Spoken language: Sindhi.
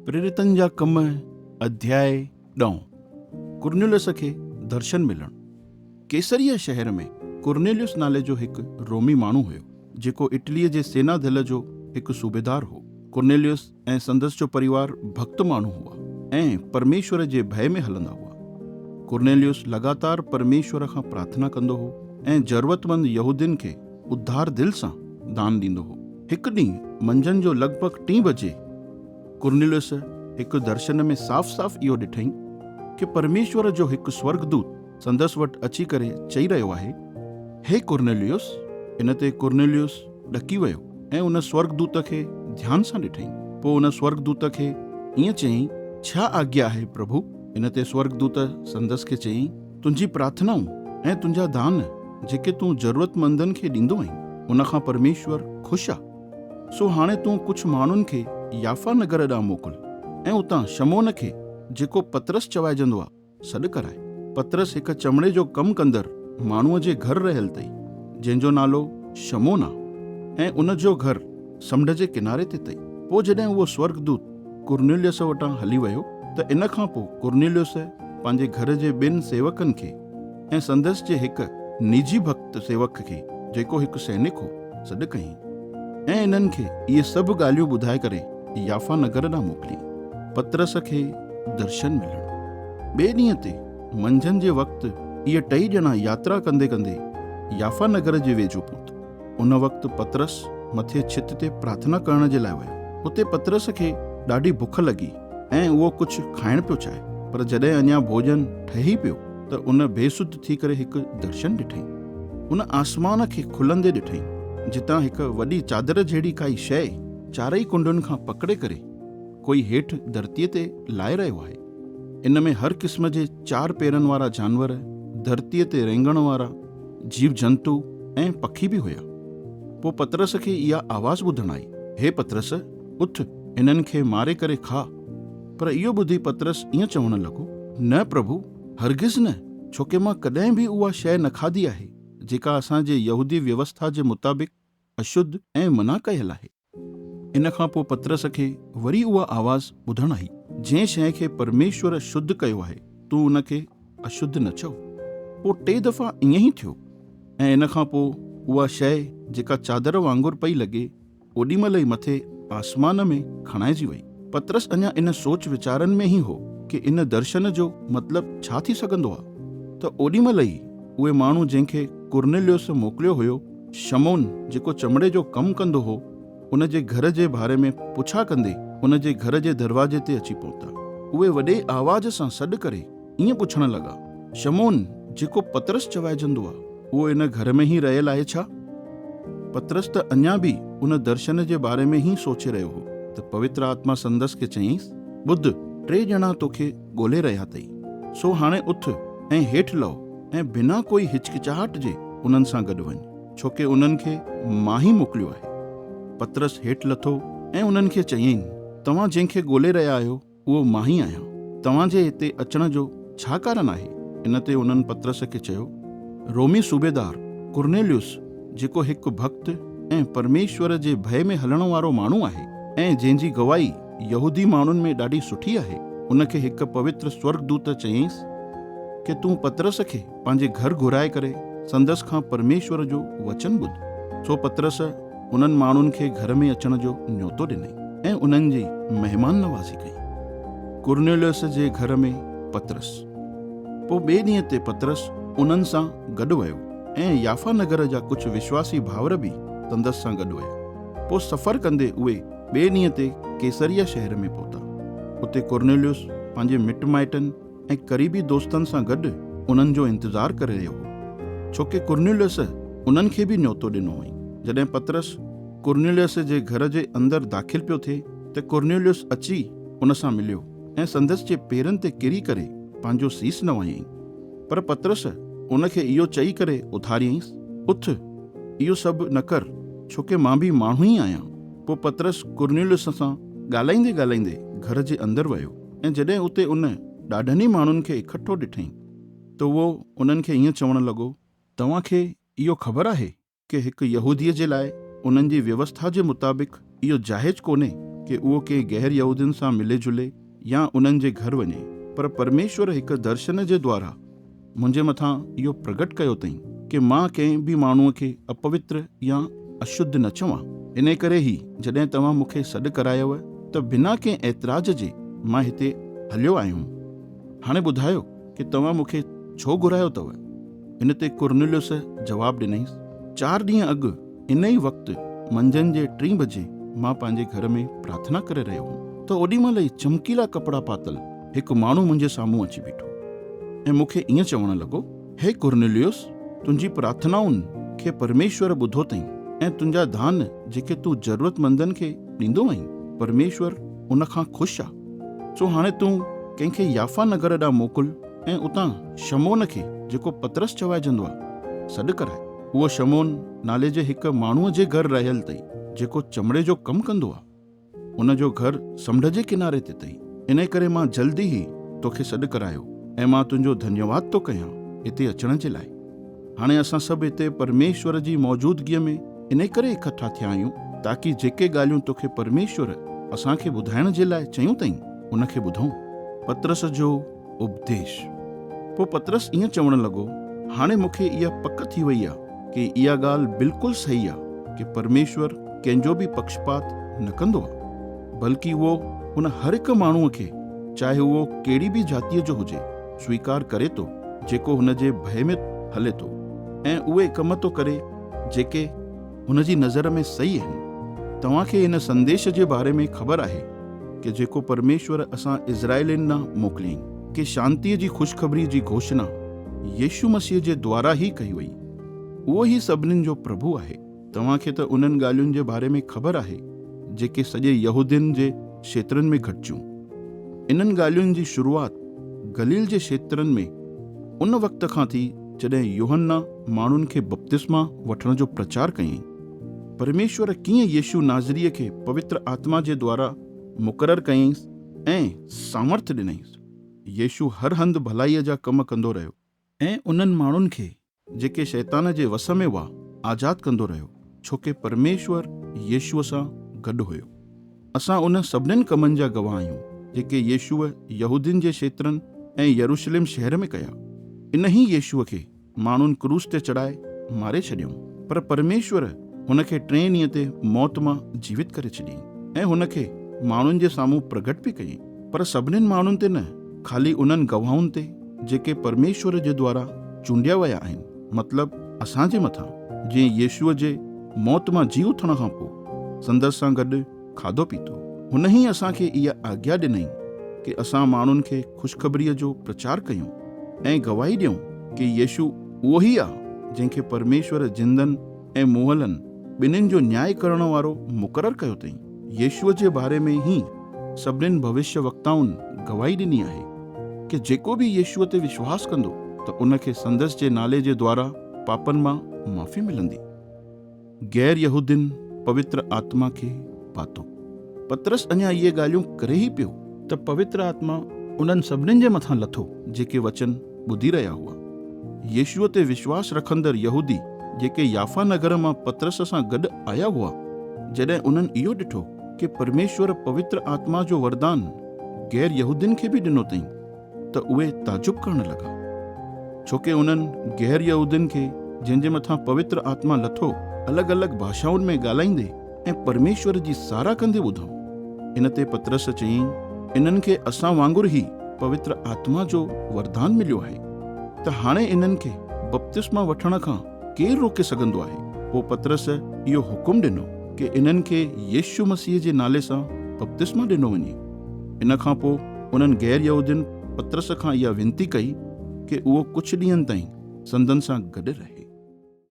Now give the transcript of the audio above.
پريريتن جا ڪم اڌياء ڏهون. ڪرنيليس کي درشن ملڻ. قيصريه شهر ۾ ڪرنيليس نالي جو هڪ رومي ماڻهو هيو، جيڪو اٽليء جي سينا ڌل جو هڪ صوبيدار هو. ڪرنيليس ۽ سندس جو پريوار ڀڳت ماڻهو هئا ۽ پرميشور جي ڀئي ۾ هلندا هئا. ڪرنيليس لڳاتار پرميشور کان پرارٿنا ڪندو هو ۽ ضرورتمند يهودين کي اڌار دل سان دان ڏيندو هو. هڪ ڏينهن منجهند جو لڳ ڀڳ ٽين بجي ڪرنيليس هڪ درشن ۾ صاف صاف اهو ڏٺائين ڪه پرميشور جو هڪ سورڳدوت سندس وٽ اچي ڪري چئي رهيو آهي، هي ڪرنيليس! ان تي ڪرنيليس ڏڪي ويو ۽ ان سورڳدوت کي ڌيان سان ڏٺائين. پوء ان سورڳدوت کي ائين چيائين، ڇا آگيا آهي پرڀو؟ ان تي سورڳدوت سندس کي چيائين، تنهنجي پرارٿنائون ۽ تنهنجا دان جيڪي تون ضرورتمندن کي ڏيندو آهين، ان کان پرميشور خوش آ. سو هاڻي تون ڪجهه ماڻهن کي يافا نگر ڏانهن موڪل ۽ اتان شمعون کي، جيڪو پطرس چوائجندو آ، سڏ ڪرائي. پطرس هڪ چمڙي جو ڪم ڪندڙ ماڻهوء جي گهر رهيل تئي، جنهن جو نالو شمعون آ ۽ ان جو گهر سمنڊ جي ڪناري تي تئي. پوء جڏهن اهو سورڳدوت ڪرنيليس وٽان هلي ويو ته ان کان پوء ڪرنيليس پنهنجي گهر جي ٻن سيوڪن کي ۽ سندس جي هڪ نجي ڀڳت سيوڪ کي، جيڪو هڪ سئنڪ هو، سڏ ڪيائين ۽ انهن کي اهي سڀ ڳالهيون ٻڌائي ڪري يافا نگر ڏانهن موڪليائين. پطرس کي درشن ملڻ. ٻئي ڏينهن تي منجهند جي وقت اهي ٽئي ڄڻا ياترا ڪندي ڪندي يافا نگر جي ويجهو پهتا. ان وقت پطرس مٿي ڇت تي پرارٿنا ڪرڻ جي لاء ويو. اتي پطرس کي ڏاڍي بک لڳي ۽ اهو ڪجهه کائڻ پيو چاهي، پر جڏهن اڃا ڀوڄن ٺهي پيو ته ان بي سڌ ٿي ڪري هڪ درشن ڏٺائين. ان آسمان کي کلندي ڏٺائين، جتان هڪ وڏي چادر جهڙي ڪائي شيء چارئي ڪنڊن کان پڪڙي ڪري ڪوئي هيٺ ڌرتيء تي لائي رهيو آهي. ان ۾ هر قسم جي چار پيرن وارا جانور، ڌرتيء تي رينگڻ وارا جيو جنتو ۽ پکي به هيا. پوء پطرس کي اها آواز ٻڌڻ آئي، هي پطرس، اٿ، انهن کي ماري ڪري کاء. پر اهو ٻڌي پطرس ائين چوڻ لڳو، نه پرڀو، هرگز نه، ڇوڪه مان ڪڏهن به اها شيء نه کاڌي آهي، جيڪا اسان جي يهودي ويوسٿا جي مطابق اشڌ ۽ منع ڪيل آهي. ان کان پوء پطرس کي وري اها آواز ٻڌڻ آئي، جنهن شيء کي پرميشور شڌ ڪيو آهي، تون ان کي اشڌ نه چئو. پوء ٽي دفعا ائين ئي ٿيو ۽ ان کان پوء اها شيء جيڪا چادر وانگر پئي لڳي، اوڏي مهل ئي مٿي آسمان ۾ کڻائجي وئي. پطرس اڃا ان سوچ ويچارن ۾ ئي هو ڪي ان درشن جو مطلب ڇا ٿي سگهندو آهي ته اوڏي مهل ئي اهي ماڻهو جنهن کي ڪرنيليوس موڪليو هيو، شمعون جيڪو چمڙي جو ڪم ڪندو هو، ان جي گهر جي باري ۾ پڇا ڪندي ان جي گهر جي دروازي تي اچي پهتا. اهي وڏي آواز سان سڏ ڪري ائين پڇڻ لڳا، شمعون جيڪو پطرس چوائجندو آ، اهو ان گهر ۾ ئي رهيل آهي ڇا؟ پطرس ته اڃا به ان درشن جي باري ۾ ئي سوچي رهيو هو ته پوتر آتما سندس کي چيائينس، ٻڌ، ٽي ڄڻا توکي ڳولي رهيا اٿئي، سو هاڻي اٿ ۽ هيٺ لهو ۽ بنا ڪوئي هچڪچاهٽ جي انهن سان گڏ وڃ، ڇوڪه انهن کي مان ئي موڪليو آهي. پطرس هيٺ لٿو ۽ انهن کي چيائين، توهان جنهن کي ڳولي رهيا آهيو، اهو مان ئي آهيان. توهان جي هتي اچڻ جو ڇا ڪارڻ آهي؟ ان تي انهن پطرس کي چيو، رومي صوبيدار ڪرنيليس، جيڪو هڪ ڀڳت ۽ پرميشور جي ڀئي ۾ هلڻ وارو ماڻهو آهي ۽ جنهن جي گواهي يهودي ماڻهن ۾ ڏاڍي سٺي آهي، ان کي هڪ پوتر سورڳدوت چيائينس ڪه تون پطرس کي پنهنجي گهر گهرائي ڪري سندس کان پرميشور جو وچن ٻڌ. سو پطرس انهن ماڻهن کي گهر ۾ اچڻ جو نيوتو ڏنائين ۽ انهن جي مهمان نوازي ڪئي. ڪرنيليس جي گهر ۾ پطرس. پوء ٻئي ڏينهن تي پطرس انهن سان گڏ ويو ۽ يافا نگر جا ڪجهه وشواسي ڀائر به سندس سان گڏ ويا. پوء سفر ڪندي اهي ٻئي ڏينهن تي قيصريه شهر ۾ پهتا. اتي ڪرنيليس پنهنجي مٽ مائٽن ۽ قريبي دوستن سان گڏ انهن جو انتظار ڪري رهيو هو، ڇوڪه ڪرنيليس انهن کي به نيوتو ڏنو هئائين. جڏهن پطرس ڪرنيليس جي گهر جي اندر داخل پيو ٿئي ته ڪرنيليس اچي ان سان مليو ۽ سندس جي پيرن تي ڪري ڪري پنهنجو سيس نوايائين. پر پطرس ان کي اهو چئي ڪري اٿاريائينس، اٿ، اهو سڀ نه ڪر، ڇوڪه مان به ماڻهو ئي آهيان. پوء پطرس ڪرنيليس سان ڳالهائيندي ڳالهائيندي گهر جي اندر ويو ۽ جڏهن اتي ان ڏاڍن ئي ماڻهن کي اڪٺو ڏٺائين ته اهو انهن کي ائين چوڻ لڳو، توهان کي اهو خبر آهي ڪه هڪ يهوديء جي لاء انهن جي ويوسٿا جي مطابق اهو جائز ڪونهي ڪي اهو ڪنهن غير يهودين سان ملي جلي يا انهن جي گهر وڃي، پر پرميشور هڪ درشن جي دوارا منهنجي مٿان اهو پرگٽ ڪيو اٿئين ڪي مان ڪنهن به ماڻهوء کي اپوتر يا اشڌ نه چوان. انهي ڪري ئي جڏهن توهان مون کي سڏ ڪرايو ته بنا ڪنهن اعتراض جي مان هتي هليو آيم. هاڻي ٻڌايو ڪي توهان مون کي ڇو گهرايو اٿو؟ ان تي ڪرنيليس جواب ڏنائينس، چار ڏينهن اڳ انهي وقت منجهند جي ٽين بجي مان پنهنجي گهر ۾ پرارٿنا ڪري رهيو هوم ته اوڏي مهل ئي چمڪيلا ڪپڙا پاتل هڪ ماڻهو منهنجي سامهون اچي بيٺو ۽ مون کي ائين چوڻ لڳو، هي ڪرنيليس، تنهنجي پرارٿنائن کي پرميشور ٻڌو اٿئي ۽ تنهنجا دان جيڪي تون ضرورتمندن کي ڏيندو آهين، پرميشور ان کان خوش آ. سو هاڻي تون ڪنهن کي يافا نگر ڏانهن موڪل ۽ اتان شمعون کي، جيڪو پطرس چوائجندو آ، سڏ ڪراء. اهو شمعون نالي جي هڪ ماڻهوء جي گهر رهيل اٿئي، جيڪو چمڙي جو ڪم ڪندو آ. ان جو گهر سمنڊ جي ڪناري تي اٿئي، انهي ڪري مان جلدي ئي توکي سڏ ڪرايو ۽ مان تنهنجو ڌنيواد ٿو ڪيان هتي اچڻ جي لاء. هاڻي اسان سڀ هتي پرميشور جي موجودگيء ۾ انهي ڪري اڪٺا ٿيا آهيون، تاڪي جيڪي ڳالهيون توکي پرميشور اسان کي ٻڌائڻ جي لاء چيون اٿئي، ان کي ٻڌون. پطرس جو اپديش. پوء پطرس ائين چوڻ لڳو، هاڻي مون کي اها پڪ ٿي وئي آ ڪي اها ڳالهه بلڪل صحيح آ ڪي پرميشور ڪنهن جو به پڪشپات نه ڪندو آ، بلڪ اهو ان هر هڪ ماڻهوء کي، چاهي اهو ڪهڙي به جاتيء جو هجي، سويڪار ڪري ٿو جيڪو هن جي ڀئي ۾ هلي ٿو ۽ اهي ڪم ٿو ڪري جيڪي هن جي نظر ۾ صحيح آهن. توهان کي هن سنديش جي باري ۾ خبر آهي ڪي جيڪو پرميشور اسان اسرائيلين ڏانهن موڪليائين، ڪي شانتيء جي خوشخبريء جي گهوشنا يسوع مسيح جي دوارا ئي ڪئي وئي. اهو ئي سڀنين جو پرڀو آهي. توهان کي ته انهن ڳالهين جي باري ۾ خبر آهي، جيڪي سڄي يهودين جي کيترن ۾ گهٽجيون. انهن ڳالهين جي شروعات گليل جي کيترن ۾ ان وقت کان ٿي، جڏهن يوحنا ماڻهن کي بپتسما وٺڻ جو پرچار ڪيائين. پرميشور ڪيئن يسوع ناصريء کي پوتر آتما جي دوارا مقرر ڪيائينس ۽ سامرٿ ڏنائينس. يسوع هر هنڌ ڀلائيء جا ڪم ڪندو رهيو. ۽ انهن ماڻهن کي جيڪي شيطان جي وس ۾ هئا، آزاد ڪندو رهيو، ڇوڪه پرميشور يسوع سان گڏ هيو. اسان انهن سڀنين ڪمن جا گواهه آهيون، جيڪي يسوع يهودين جي کيترن ۽ يروشلم شهر ۾ ڪيا. انهي يسوع کي ماڻهن ڪروس تي چڙهائي ماري ڇڏيائون، پر پرميشور هن کي ٽئين ڏينهن تي موت مان جيوت ڪري ڇڏيائين ۽ هن کي ماڻهن جي سامهون پرگهٽ به ڪيائين، پر سڀنين ماڻهن تي نه، خالي انهن گواهن تي جيڪي پرميشور جي دوارا چونڊيا ويا آهن، مطلب اسان جي مٿان، جنهن يسوع جي موت مان جي اٿڻ کان پوء سندس سان گڏ کاڌو پيتو. هن ئي اسان کي اها آگيا ڏنائين ڪي اسان ماڻهن کي خوشخبريء جو پرچار ڪيون ۽ گواهي ڏيون ڪي يسوع اهو ئي آ جنهن کي پرميشور زندن ۽ مئلن ٻنهين جو نياء ڪرڻ وارو مقرر ڪيو اٿئين. يسوع جي باري ۾ ئي سڀنين ڀوشيه وڪتائن گواهي ڏني آهي ڪي جيڪو به يسوع تي وشواس ڪندو ته ان کي سندس جي نالي جي دوارا پاپن مان معافي ملندي. غير يهودين پوتر آتما کي پاتو. پطرس اڃا اهي ڳالهيون ڪري ئي پيو ته پوتر آتما انهن سڀنين جي مٿان لٿو جيڪي وچن ٻڌي رهيا هئا. يسوع تي وشواس رکندڙ يهودي جيڪي يافا نگر مان پطرس سان گڏ آيا هئا، جڏهن انهن اهو ڏٺو ڪي پرميشور پوتر آتما جو وردان غير يهودين کي به ڏنو اٿئين ته اهي تعجب ڪرڻ لڳا. ڇوڪه انهن غير يهودين کي جنهن جي مٿان پوتر آتما لٿو الڳ الڳ ڀاشائن ۾ ڳالهائيندي ۽ پرميشور جي ساراهه ڪندي ٻڌائون. ان تي پطرس چيائين، انهن کي اسان وانگر ئي پوتر آتما جو وردان مليو آهي، ته هاڻي انهن کي بپتسما وٺڻ کان ڪير روڪي سگهندو آهي؟ پوء پطرس اهو حڪم ڏنو ڪي انهن کي يسوع مسيح جي نالي سان بپتسما ڏنو وڃي. ان کان پوء انهن غير يهودين پطرس کان اها وينتي ڪئي ڪي اهو ڪجهه ڏينهن تائين سندن سان گڏ رهي.